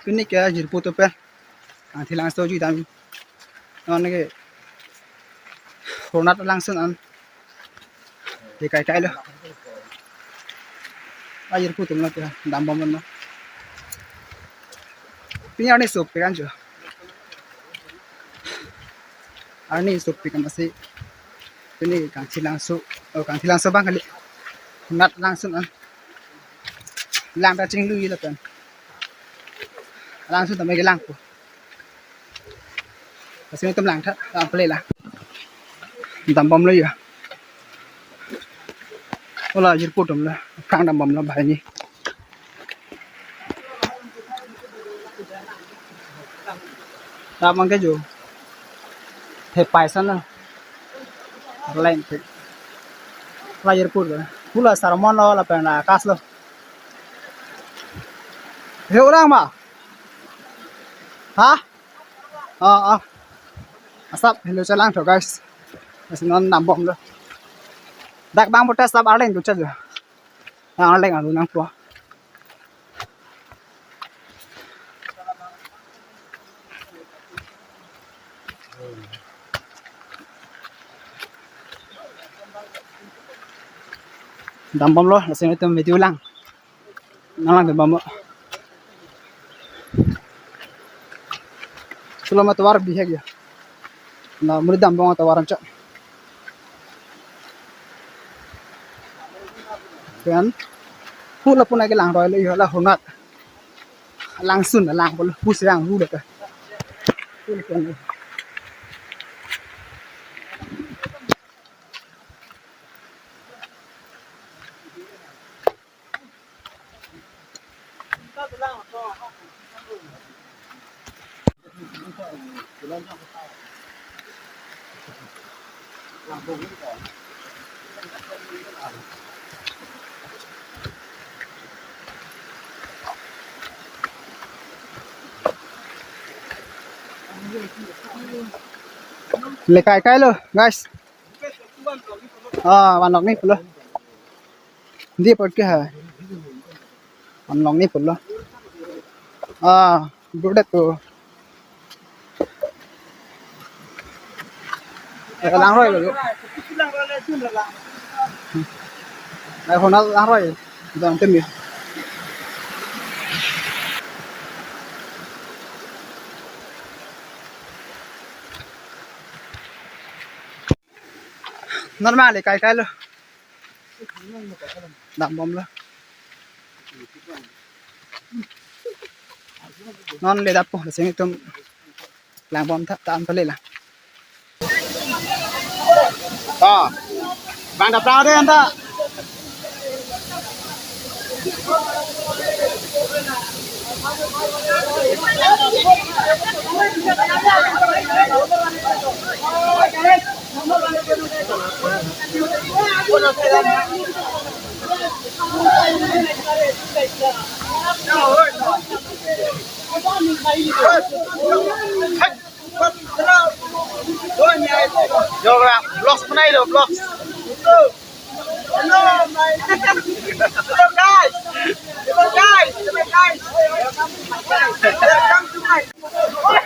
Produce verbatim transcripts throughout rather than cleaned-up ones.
Pini ke ajirpo atum pen Kangthilangso jui dam. Non ke Hornat alangsun an. Ke kaikailo. Ajirpo atum lo ke dambomlo. Pini arni sopik anjo. Arni sopik amatsi pini Kangthilangso, oh, Kangthilangso abang kali. Hornat alangsun an. Lang ta chinglu lapen. Alangsun tame kelangpo. Lasi nelitum langtha, lang pale lang. Dambomlo ya. Hala ajirpo atum lo, aphrang dambomlo banghini. Dam abang ke jo. Thepai sana. Lain ke. Hala ajirpo lo. Hula Sarmon lo lapen Akash lo. He orang ma? Ha? Oh, oh. Asap helo chelangthu guys. Lasi non dambomlo. Dak bang putas asap arleng tu chajo. Arleng alu nangpo. Dambomlo, lasi nelitum video lang. Nanglang dambomlo. Solo ma tovar bihek ya. Na muri dambom tovar anchot. Kan? Hu lapu na kelang roi lo ya la Hornat. Langsun langpo lo, hu serang hu lo ka. Hu lapu na. Le kaikailo, guys. Ah, van longni pulo. Di apot ke ha. Van longni pulo. Ah, bro det tu. Eh, lang roi lo. Ai Hornat lang roi. Dam tem ya. Normal le kaikailo. Dambomlo. Non le dappo, lasi nelitum langbom tha, ta-an pale lang. Ah. Bang dap lang deh anta. Yo, vlogs banai lo, vlogs. Hello, my, hello, guys. Hello, guys. Hello, guys. Welcome to my, welcome to my.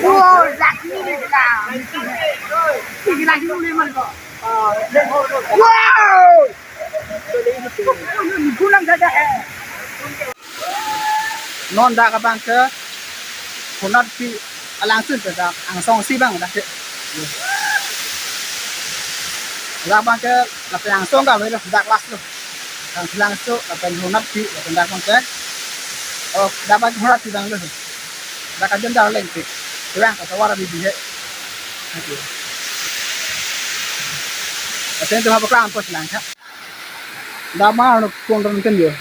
Wow, Lakshmi Viglas. Viglas ni man ko. Wow! Gunang dada hai. Non dak abang ke Honatpi alangsun pen dak angsong si abang dak ke. Dak abang ke lapen angsong kave lo, dak last lo. Kang Langso lapen Honatpi lapen dak abang ke. Oh, dak abang Honatpi abang lo. Dak ajon dak lengpik. Kurang kata wara bibi he. Oke. Lapen tu apa kurang pos lang ha. Dak abang arno kongron ken yo.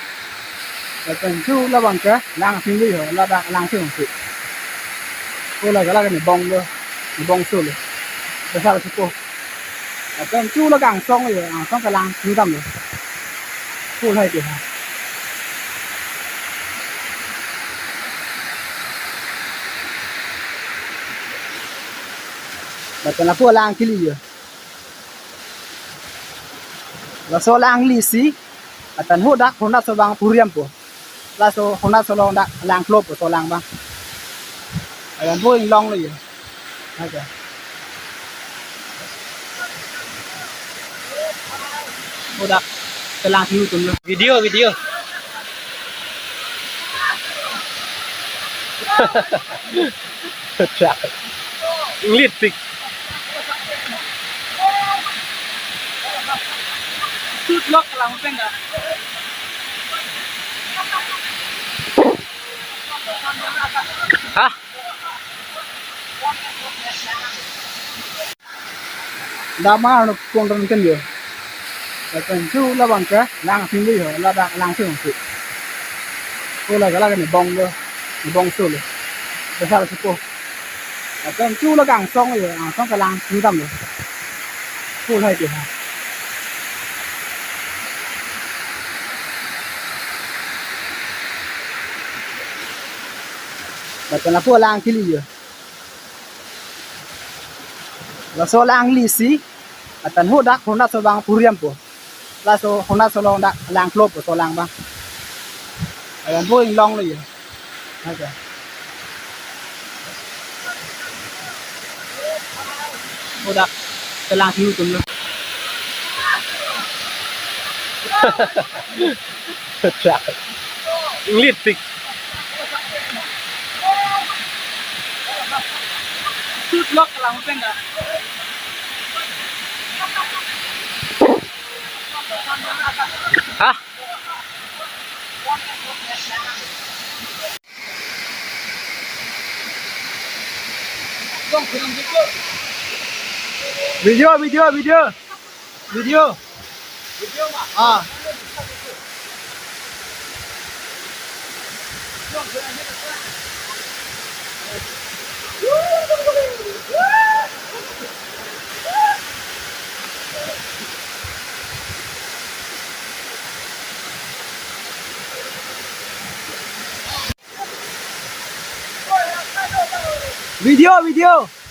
Lapen chu labang ke lang sing yo, ladak lang sing sing. Ko la gala ni bong lo, ni bong su lo. Besar si ko. Lapen chu la angsong yo, angsong ke lang chu dam lo. Ko hai ke ha. Lapen lapu lang kili yo. Laso lang lisi, lapen ho dak Honatso abang puriam po. Laso Honatso along dak lang klo po so lang abang. Ayan po inglong lo yo. Aja. Ho dak kelang hiu tum lo. Video, video. Inglit pik. Tut lok lang pen da. Hah? Dak abang arno kongron ken yo. Lapen chu labang ke lang sing yo, ladak lang sing sing. Ko la gala ni bong lo, ni bong su lo. Besar si ko. Lapen chu la angsong yo, angsong ke lang chu dam lo. Ko hai ke ha. Lapen lapu lang kili yo. Laso lang lisi, lapen ho dak Honatso abang puriam po. Laso Honatso along dak lang klo po so lang abang. Ayan po inglong lo yo. Aja. Ho dak kelang hiu tum lo. Inglit pik. Tut lok lang pen da. Hah? Video, video, video. Video. Ah. Video, video.